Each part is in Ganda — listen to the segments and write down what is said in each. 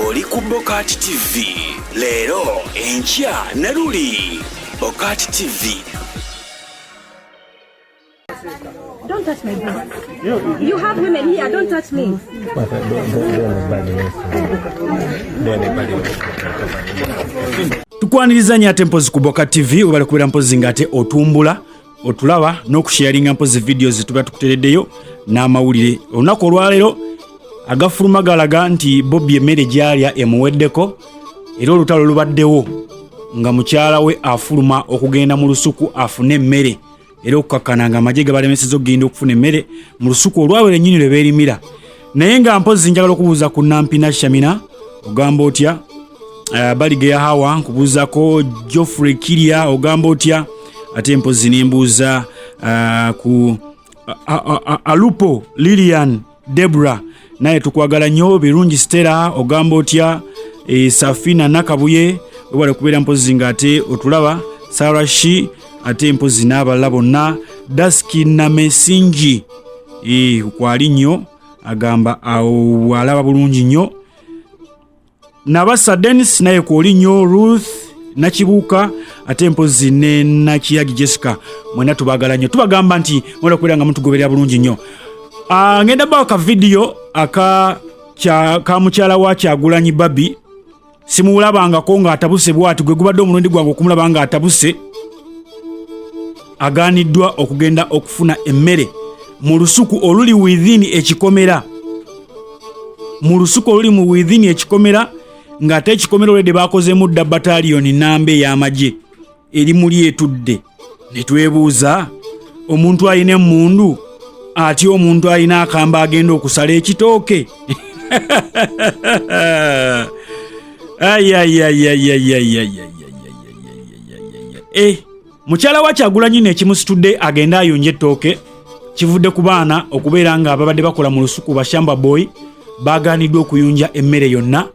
Oli ku Bokati TV leero, enkya ne luli. Bokati TV. Don't touch my breast. You have women here. Don't touch me. But don't anybody else. Don't anybody else. Tukwaniriza nnyo ate mpozi ku Boka TV, webale kubeera mpozi nga ate otumbula, otulaba n'okusharinga mpozi videos zetuba tukutereddeyo n'amawulire. Olunaku olwaleero agafuluma galaga nti Bobi emmere gy'alya emuweddeko, era olutalo lubaddewo nga mukyala we afuluma okugenda mu lusuku afune emmere, era okukakkana nga amagye gabalemeseza okugenda okufuna emmere mu lusuku olwabwe lwennyini lwe beerimira. Naye nga mpozi njagala okubuuza ku Nampina Shamina, ogamba otya? Baligeya Hawa nkubuuzako, Geoffrey Kiria ogamba otya? Ate mpozi nembuuza ku Alupo Lilian Debra, naye tukwagala nnyo. Birungi Stella ogamba otya? Safina Nakabuye webale kubeera mpozi nga ate otulaba. Sarashi ate mpozi n'abalala bonna. Daski Namesingi kwali nnyo, agamba awo alaba bulungi nnyo. Nabasa Denis naye kwoli nnyo. Ruth Nakibuuka ate mpozi ne Nakiyagi Jessica, mwena tubagala nnyo, tubagamba nti mwena okubeera nga mutugoberera bulungi nnyo. Ngenda bawa ka vidiyo aka ka mukyala wa Kyagulanyi Babi. Simuwulabangako ng'atabuse bw'ati, gwe gubadde omulundi gwange okumulaba ng'atabuse. Agaaniddwa okugenda okufuna emmere mu lusuku oluli within ekikomera, mu lusuku oluli mu within ekikomera, ng'ate ekikomera olwedde bakozeemu dda bataliyoni namba ey'amagye eri muli etudde. Ne twebuuza, omuntu alina emmundu atya omuntu alina akamba agenda okusala ekitooke? Ayayayayayayayayayayayayayayay. Mukyala wa Kyagulanyi nekimusitudde agende ayunje ettooke kivudde ku baana okubeera nga babadde bakola mu lusuku, bashamba boy, bagaaniddwa okuyunja emmere yonna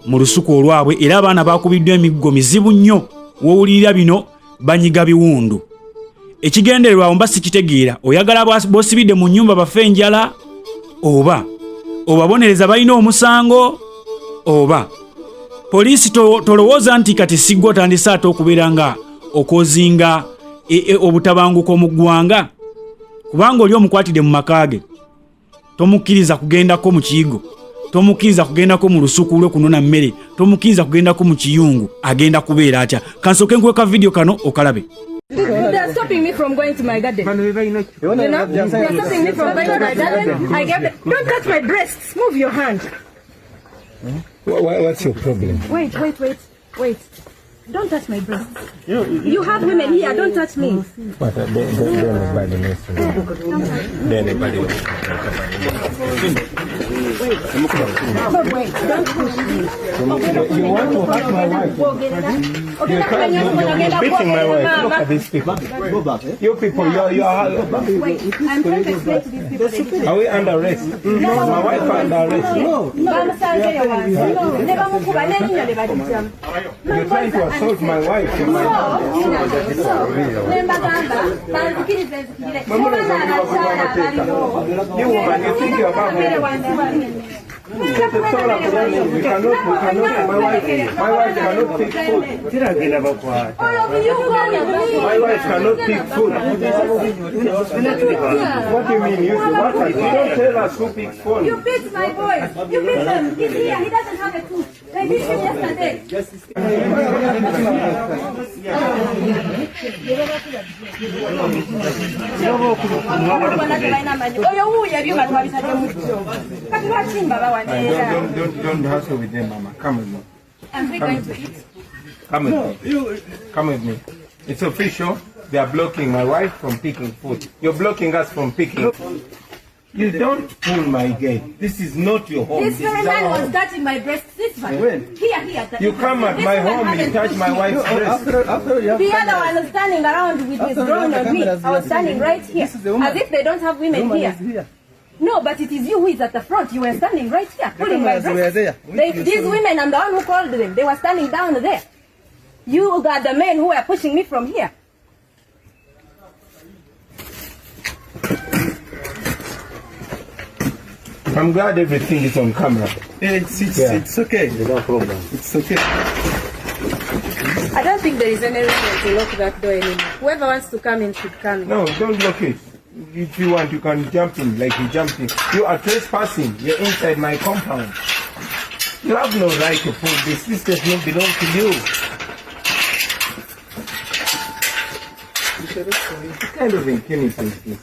mu lusuku olwabwe, era abaana bakubiddwa emiggo mizibu nnyo. Wowulirira bino banyiga biwundu. Ekigendererwa awo mba sikitegeera. Oyagala b'osibidde mu nnyumba bafe enjala, oba obabonereza balina omusango, oba poliisi? Tolowooza nti kati siggwa otandise ate okubeera nga okozinga obutabanguko mu ggwanga, kubanga oli omukwatidde mu maka ge, tomukkiriza kugendako mu kiyigo, tomukkiriza kugendako mu lusuku lwe kunona mmere, tomukkiriza kugendako mu kiyungu, agenda kubeera atya? Kansooke nkuwe ka vidiyo kano okalabe. They're stopping me from going to my garden. You know? They're stopping me from going to my garden. I gave them, don't touch my breasts. Move your hand. What's your problem? Wait, wait, wait, wait. Don't touch my breasts. You have women here. Don't touch me. But don't anybody else. Don't anybody else. Wait, don't push me. You want to hurt my wife? You're beating my wife. Look at these people. You people, you are. Wait, I'm trying to explain to these people. Are we under arrest? My wife under arrest. No. Bamusanzeyo wansi ne bamukuba n'erinnyo ne balijjamu. You're trying to assault my wife. So ne mbagamba banzikirize nzikirire kubanga abakyala abaliwo. You woman, you think you're above me. We cannot, my wife cannot pick food. All of you go with me. My wife cannot pick food. What do you mean? You, what? You don't tell us who picks food. You beat my boys. You beat them. He's here. He doesn't have a tooth. They beat him yesterday. Oyo wuuyo ebyuma twabitadde mu kyo. Kati lwaki mbabawaneera? Don't hustle with them, Mama. Come with me. Am we going to eat? Come with me. Come with me. It's official. They are blocking my wife from picking food. You're blocking us from picking. You don't pull my gate. This is not your home. This This very is our man was home. touching my breast. This one. When? Here, here. You come at This my one home, you hasn't touch pushed my me. wife's breast. After you have The other one was standing around with his After drone the on me. cameras, I was we are standing seeing. right here. This is the woman. As if they don't have women woman here. is here. No, but it is you who is at the front. You were standing right here, The pulling my cameras were breast. there. These women, I'm the one who called them. They were standing down there. You got the men who were pushing me from here. I'm glad everything is on camera. Yeah, it's, Yeah. it's okay. No problem. It's okay. I don't think there is any reason to lock that door anymore. Whoever wants to come in should come in. No, don't lock it. If you want, you can jump in like you jumped in. You are trespassing. You're inside my compound. You have no right to pull this. This does not belong to you. What kind of impunity is this?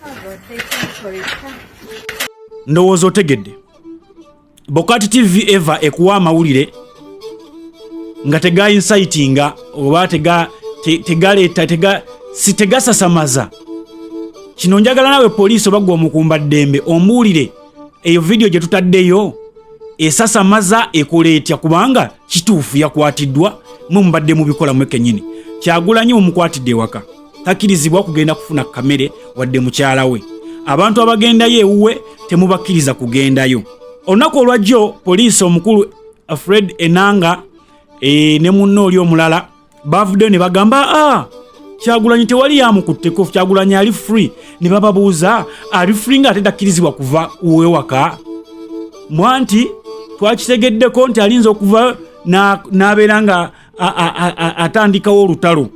Oh God, they came for it. Ndowooza otegedde. Bokati TV eva ekuwa amawulire nga tega incitinga oba tega tegaleeta tega si tegasasamaza. Kino njagala nawe poliisi oba gwe omukumba ddembe ombuulire eyo vidiyo gye tutaddeyo esasamaza ekola etya, kubanga kituufu yakwatiddwa, mwe mubadde mubikola mwe kennyini. Kyagulanyi mumukwatidde ewaka, takkirizibwa kugenda kufuna kamere wadde mukyala we. Abantu abagendayo ewuwe temubakkiriza kugendayo. Olunaku olwajjo poliisi omukulu Fred Enanga ne munne oli omulala bavuddeyo ne bagamba Kyagulanyi tewali yamukutteko, Kyagulanyi ali free. Ne bababuuza ali free nga ate takkirizibwa kuva wewaka, mbwa nti twakitegeddeko nti alinza okuva n'abeera nga atandikawo olutalo,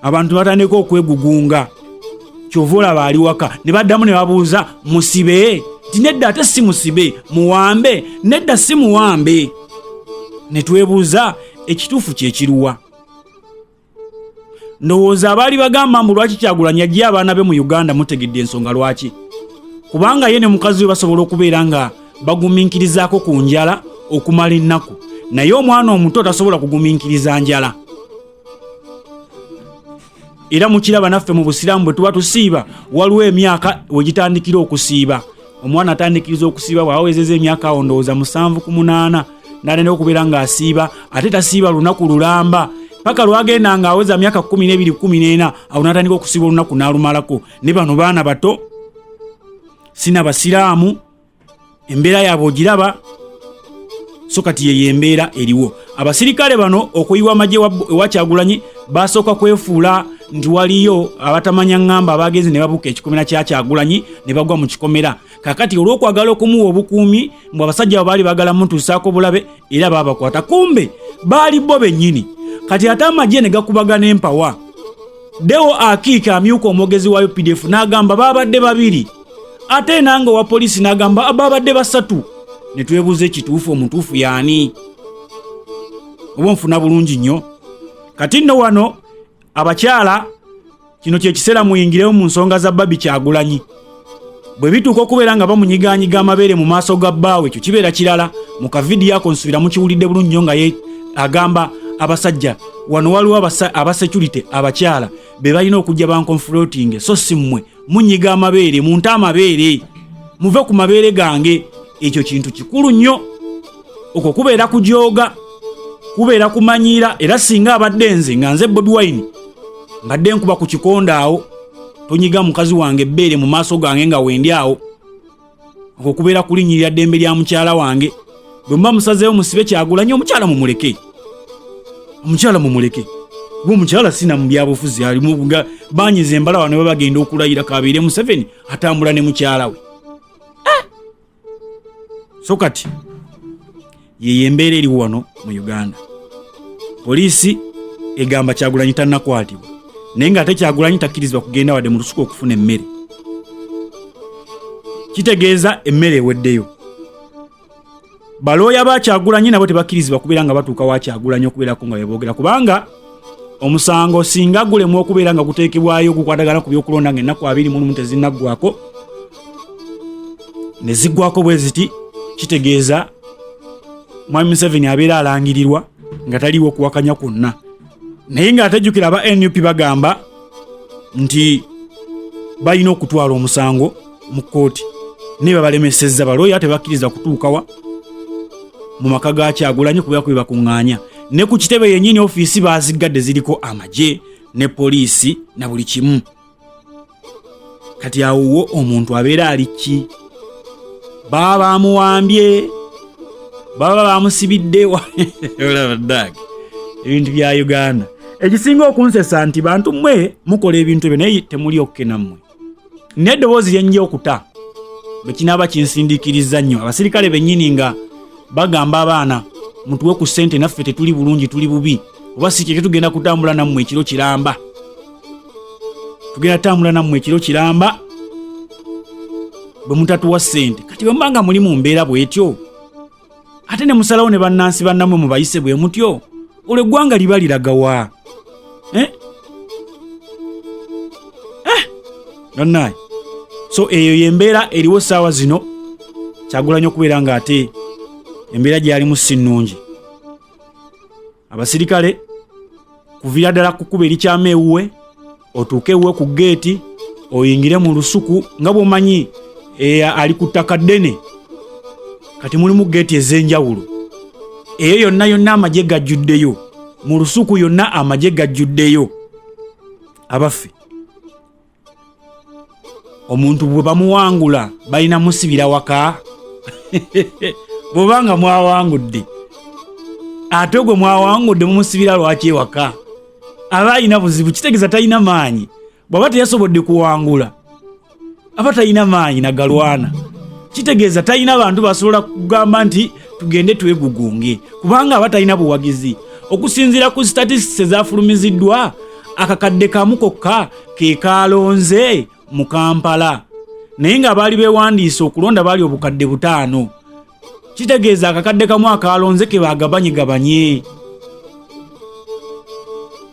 abantu batandika okwegugunga, kyova olaba ali waka. Ne baddamu ne babuuza musibe, nti nedda ate si musibe, muwambe, nedda si muwambe. Ne twebuuza ekituufu kye kiruwa. Ndowooza abaali bagamba mbu lwaki Kyagulanyi aggye abaana be mu Uganda mutegedde ensonga lwaki, kubanga ye ne mukazi we basobola okubeera nga bagumiikirizaako ku njala okumala ennaku, naye omwana omuto tasobola kugumiikiriza njala. Era mukiraba naffe mu busiraamu bwe tuba tusiiba, waliwo emyaka we gitandikira okusiiba. Omwana atandikiriza okusiiba bw'awezeza emyaka awo ndowooza 7 ku 8, n'atandika okubeera ng'asiiba, ate tasiiba lunaku lulamba paka lwagenda ng'aweza myaka 12, 14, awo n'atandika okusiiba olunaku n'alumalako. Ne bano baana bato, sina basiraamu, embeera yaabwe ogiraba. So kati yeyo embeera eriwo. Abasirikale bano okuyiwa amagye ewa Kyagulanyi basooka kwefuula nti waliyo abatamanya ŋŋamba abagenzi ne babuuka ekikomera kya Kyagulanyi ne bagwa mu kikomera. Kakati olw'okwagala okumuwa obukuumi, mbu abasajja abo baali baagala mutuusaako bulabe, era baabakwata, kumbe baali bo bennyini. Kati ate amagye ne gakubagana empawa. Deo Akiika amyuka omwogezi wa UPDF n'agamba baabadde babiri, ate nange owa poliisi n'agamba baabadde basatu. Ne twebuuza ekituufu, omutuufu y'ani? Oba nfuna bulungi nnyo. Kati nno wano abakyala, kino kye kiseera muyingirewo mu nsonga za Barbie Kyagulanyi. Bwe bituuka okubeera nga bamunyigaanyiga amabeere mu maaso ga bbaawe, ekyo kibeera kirala. Mu kavidiyo ako nsuubira mukiwulidde bulungi nnyo nga ye agamba abasajja wano waliwo abasecurity abakyala be balina okujja bankonfronting, so si mmwe munyiga amabeere, munte amabeere, muve ku mabeere gange. Ekyo kintu kikulu nnyo, okwo kubeera kujooga, kubeera kumanyiira. Era singa abadde nze nga nze Bobi Wine mbadde nkuba ku kikonde awo, tonyiga mukazi wange ebbeere mu maaso gange nga wendi awo, okwo kubeera kulinnyirira ddembe lya mukyala wange. Bwe muba musazeewo musibe Kyagulanyi, omukyala mumuleke, omukyala mumuleke. Gwe omukyala sina mu byabufuzi alimu nga banyiza embala wano baba bagenda okulayira kabeere Museveni atambula ne mukyala we. So kati yeyo embeera eriwo wano mu Uganda. Poliisi egamba Kyagulanyi tannakwatibwa, naye ng'ate Kyagulanyi takkirizibwa kugenda wadde mu lusuku okufuna emmere. Kitegeeza emmere eweddeyo. Balooya ba Kyagulanyi nabo tebakkirizibwa kubeera nga batuuka wa Kyagulanyi okubeerako nga beboogera, kubanga omusango singa gulemwa okubeera nga guteekebwayo gukwatagana ku by'okulonda ng'ennaku 21 tezinnaggwako, ne ziggwako bwe ziti, kitegeeza Mwami Museveni abeera alangirirwa nga taliiwo kuwakanya kwonna. Naye ng'atejjukira aba NUP bagamba nti balina okutwala omusango mu kkooti, naye babalemesezza, balooya tebakkiriza kutuukawa mu maka ga Kyagulanyi kubeera kwe bakuŋŋaanya. Ne ku kitebe yennyini ofiisi baaziggadde, ziriko amagye ne poliisi na buli kimu. Kati awo wo omuntu abeera ali ki? Baba bamuwambye, baba bamusibidde. Olaba ddaaki ebintu bya Uganda. Ekisinga okunsesa nti bantu mmwe mukola ebintu ebyo naye temuli okke nammwe. Naye eddoboozi lye nja okuta bwe kinaaba kinsindiikirizza nnyo abasirikale bennyini nga bagamba abaana mutuwe ku ssente naffe tetuli bulungi tuli bubi oba si kyekyo tugenda kutambula nammwe ekiro kiramba tugenda tambula nammwe ekiro kiramba bwe mutatuwa ssente kati bwe muba nga muli mu mbeera bw'etyo ate ne musalawo ne bannansi bannamwe mubayise bwe mutyo olwo eggwanga liba liragawa eh? eh! Bannaye so eyo yembeera eriwo saawa zino kyagulanyi okubeera nga ate embeera gyalimu si nnungi abasirikale kuviira ddala kukuba erikyama ewuwe otuuke ewuwe ku geeti oyingire mu lusuku nga bw'omanyi e, ali ku ttaka ddene kati mulimu geeti ez'enjawulo eyo yonna yonna amagye gajjuddeyo mu lusuku yonna amagye gajjuddeyo abaffe omuntu bwe bamuwangula balina musibira waka bw'oba nga mwawangudde ate gwe mwawangudde mumusibira lwaki ewaka aba alina buzibu kitegeeza talina maanyi bw'aba teyasobodde kuwangula aba talina maanyi nagalwana kitegeeza talina bantu basobola kugamba nti tugende twegugunge kubanga aba talina buwagizi okusinziira ku statistics ezafulumiziddwa akakadde kamu kokka ke kaalonze mu kampala naye nga baali bewandiise okulonda baali obukadde butaano kitegeeza akakadde kamu akaalonze ke bagabanyegabanye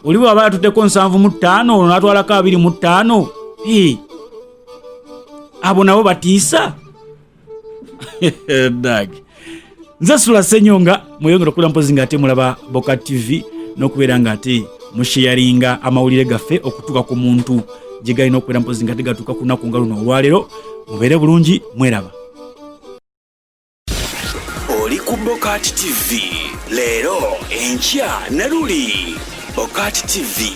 oli bwaba yatutteko 75 olwo n'atwalako 25 abo nabo batiisa dag nze sula senyonga mweyongera okula mpozi nga ate mulaba boka tv n'okubeera nga ate musheyaringa amawulire gaffe okutuuka ku muntu gye galina okubeera mpozi nga ate gatuuka ku lunaku nga luno olwaleero mubeere bulungi mweraba oli ku Bokati TV leero enkya ne luli Bokati TV.